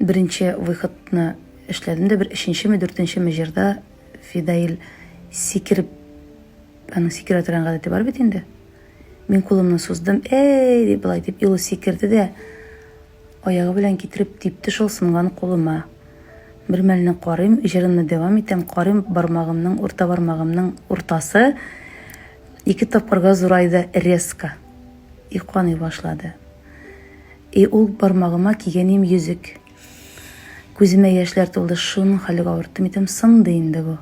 Беренче выходны эшләдем дә, бер өченчеме, дүртенчеме җырда Фидаил сикереп, аның сикерә торган гадәте бар бит инде. Мин кулымны суздым, эй, дип болай дип, и ул сикерде дә, аягы белән китереп типте шул сынган кулыма. Бер мәлне карыйм, җырымны дәвам итәм, карыйм, бармагымның, урта бармагымның уртасы ике тапкырга зурайды резко. И каный башлады. И ул бармагыма кигән им йөзек. Күземә яшьләр тулды, шуның хәле авыртты, митәм, сынды инде бу.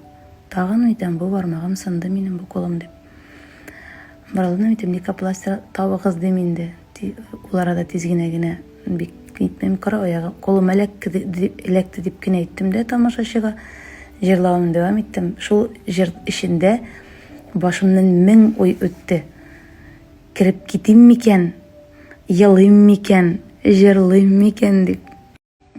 Тагын митәм, бу бармагым сынды минем, бу кулым дип. Борылдым, митәм, лейкопластырь табыгыз дим инде. Ул арада тиз генә генә бик нитмим, кара аягы кулыма эләкте, эләкте дип кенә әйттем дә тамашачыга. Җырлавымны дәвам иттем. Шул җыр эчендә башымнан мең уй үтте. Кереп китим микән, елыйм микән, җырлыйм микән дип.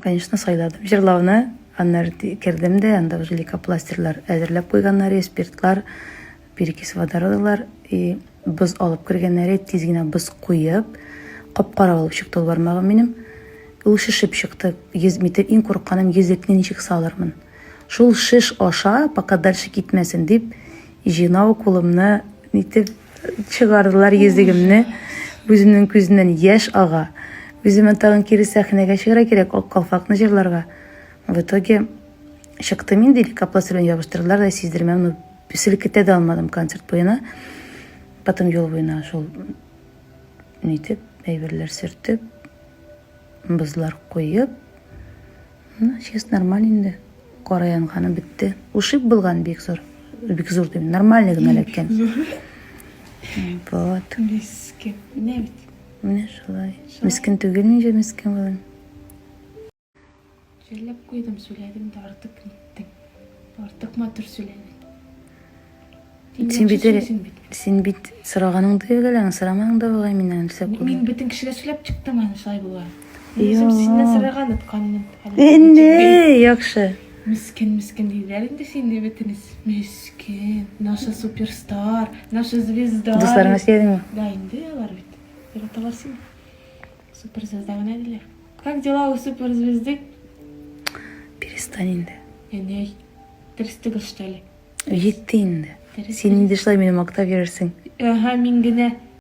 Конечно, сайладым җырлауны. Аннары кердем дә, анда уже лейкопластырьлар әзерләп куйганнар, спиртлар, перекись водородалар и боз алып кергәннәр, тиз генә боз куеп, кап-кара булып чыкты ул бармагым минем. Ул шешеп чыкты. 100 метр иң курыкканым йөзекне ничек салырмын. Шул шеш аша, пока дальше китмәсен дип, җыйнау кулымны нитеп Чыгардылар йөзегемне, үземнең күземнән яшь ага. Үземә тагын кире сәхнәгә чыгарга кирәк, Ак калфакны җырларга. В итоге чыктым инде, лейкопластырь белән ябыштырдылар да, сиздермәм, ну, селкетә дә алмадым концерт буена. Потом юл буена шул нитеп, әйберләр сөртеп, бозлар куеп, Ну, сейчас нормально инде. Кара янганы бетте. Ушиб булган бик зур. Бик зур дим, нормальный гына эләккән. Вот. Мискен. Менә бит. Менә шулай. Мискен түгел мин же мискен булам. Җырлап куйдым, сөйләдем дә артык ниттең. Артык матур сөйләдең. Син бит әле, син бит сораганың да юк әле, аны сораманың да бугай миннән нәрсә күрдең. Мин бөтен кешегә сөйләп чыктым аны шулай була. Үзем синнән сораган отканмын. Инде яхшы. Мискен, мискен диләр инде сине бөтенесе. Мискен, наша суперстар, наша звезда. Дусларыңа сөйләдеңме? Да, инде алар бит. Яраталар сине. Суперзвезда гына диләр. Как дела у суперзвезды? Перестань инде. Әнәй, дөрес түгел, что ли? Җитте инде. Син инде шулай мине мактап йөрерсең. Ага, мин генә.